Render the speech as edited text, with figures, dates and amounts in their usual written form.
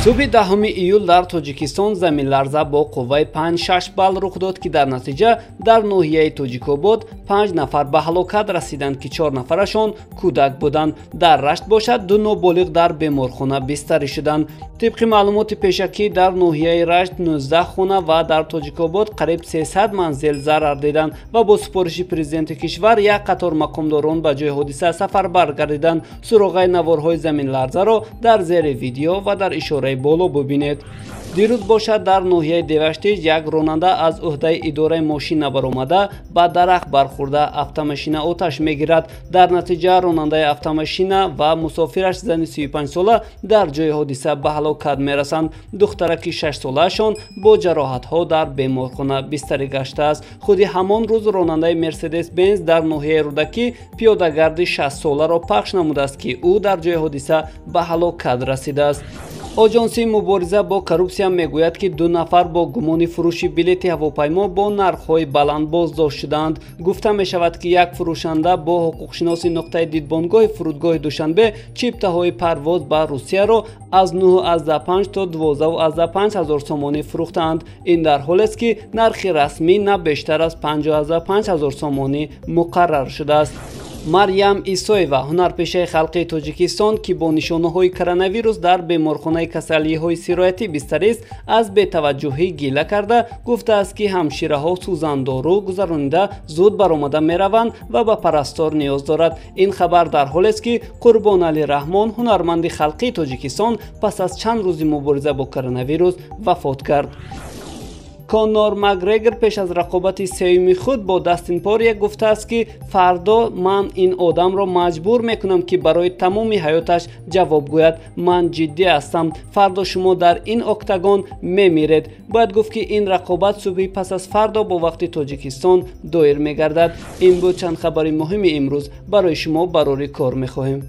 Субҳи 10 июл дар Тоҷикистон заминларза бо қувваи 5,6 балл рух дод, ки дар натиҷа дар ноҳияи Тоҷикобод 5 нафар ба ҳалокат расиданд, ки 4 нафарашон кӯдак буданд. Дар Рашт бошад 2 ноболиғ дар беморхона бистарӣ шуданд. Тибқи маълумоти пешакӣ дар ноҳияи Рашт 19 хона ва дар Тоҷикобод қариб 300 манзил зарар диданд ва бо супориши президенти кишвар як қатор мақомдорон ба ҷои ҳодиса сафарбар гардиданд. Суроғаи наворҳои заминларзаро дар зери видео ва дар ишораи боло бубинед. Дирӯз бошад дар ноҳияи Деваштич як ронанда аз ӯҳдаи идораи мошина баромада ба дарахт бархӯрда автомашина оташ мегирад. Дар натиҷа ронандаи автомашина ва мусофираш зани 35-сола дар ҷои ҳодиса ба ҳалокат мерасанд. Духтараки 6-солаашон бо ҷароҳатҳо дар беморхона бистарӣ гаштааст. Худи ҳамон рӯз ронандаи Мерседес Бенз дар ноҳияи Рӯдакӣ пиёдагарди 60-соларо пахш намудааст, ки ӯ дар ҷои ҳодиса ба ҳалокат расидааст. Оҷонсии мубориза бо коррупсия мегӯяд, ки 2 нафар бо гумони фурӯши билети ҳавопаймо бо нархҳои баланд боздошт шудаанд. Гуфта мешавад, ки як фурӯшанда бо ҳуқуқшиноси нуқтаи дидбонгоҳи фурудгоҳи Душанбе чиптаҳои парвоз ба Русияро аз 9,5 то 12,5 ҳазор сомонӣ фурӯхтаанд. Ин дар ҳолест, ки нархи расмӣ на бештар аз 5,5 ҳазор сомонӣ муқаррар шудааст. Марьям Исоева, ҳунарпешаи халқи Тоҷикистон, ки бо нишонаҳои коронавирус дар беморхонаи касалиҳои сироятӣ бистарист, аз бетаваҷҷӯҳӣ гила карда гуфтааст, ки ҳамшираҳо сӯзандору гузаронида зуд баромада мераванд ва ба парастор ниёз дорад. Ин хабар дар ҳолест, ки Қурбоналӣ Раҳмон, ҳунарманди халқии Тоҷикистон, пас аз чанд рӯзи мубориза бо коронавирус вафот кард. Конор Макгрегор пеш аз рақобати сеюми худ бо Дастин Порье гуфтааст, ки фардо ман ин одамро маҷбур мекунам, ки барои тамоми ҳаёташ ҷавоб гӯяд. Ман ҷиддӣ ҳастам. Фардо шумо дар ин октагон мемиред. Бояд гуфт, ки ин рақобат субҳи пас аз фардо бо вақти Тоҷикистон доир мегардад. Ин буд чанд хабари муҳими имрӯз. Барои шумо барори кор мехоҳем.